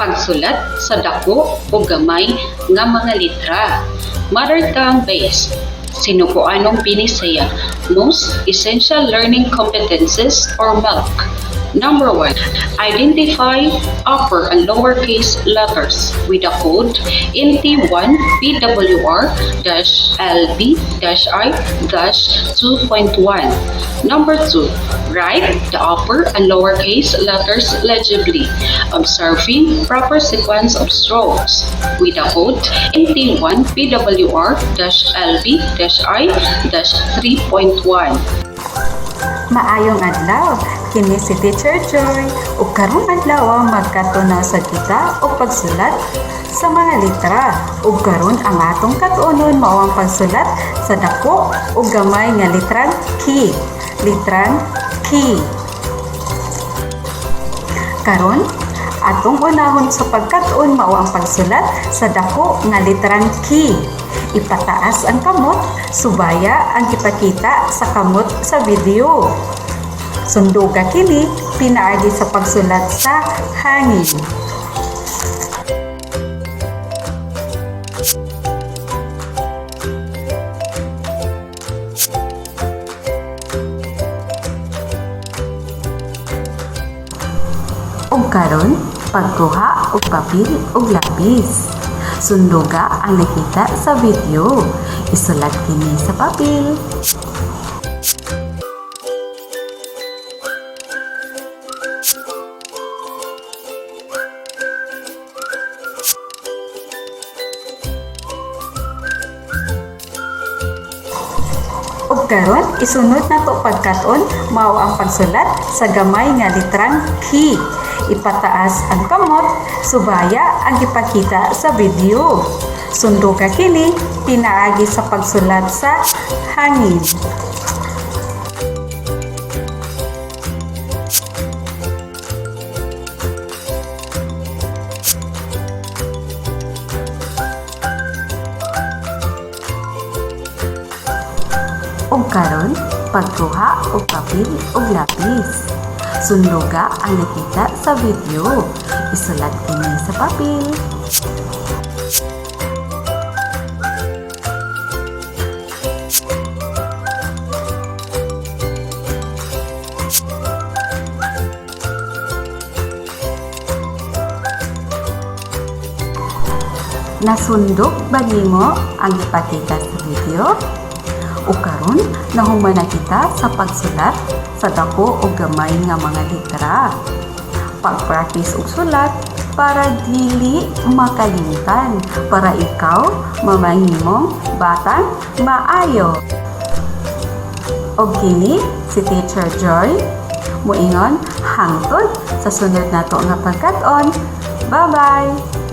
Pagsulat sa dako o gamay nga mga litra. Mother tongue based. Sinukuanong Binisaya. Most Essential Learning Competences or MELC. Number 1, identify upper and lowercase letters with the code NT1 PWR-LB-I-2.1. Number 2, write the upper and lowercase letters legibly, observing proper sequence of strokes with the code NT1 PWR-LB-I-3.1. Maayong adlaw, kini si Teacher Joy ug karong adlaw magkat-on sa kita og pagsulat sa mga litra. Ug karon ang atong kat-onon mao ang pagsulat sa dako ug gamay nga litrang K. Litrang K. Karon, atong unahon sa pagkat-on mao ang pagsulat sa dako nga litrang K. Ipataas ang kamot, subaya ang ipakita sa kamot sa video. Sunduga kini pinaagi sa pagsulat sa hangin. Ug karon, pagkuha og papel ug lapis. Sunduga ang nakita sa video. Isulat kini sa papel. Ug karon isunod nato pagkat-on mao ang pagsulat sa gamay nga litrang K. Ipataas ang kamot, subaya ang ipakita sa video. Sunduga kini pinaagi sa pagsulat sa hangin. Ug karon, pagkuha og papel ug lapis. Sunduga ang nakita sa video. Isulat kini sa papel. Nasundok ba nimo ang ipakita sa video? O karon, nahuman na kita sa pagsulat sa dako o gamay nga mga litra. Pag-practice og sulat para dili makalimtan, para ikaw mamahimong batang maayo. Og kini si Teacher Joy muingon hangtod sa sunod nato nga pagkat-on. Bye-bye!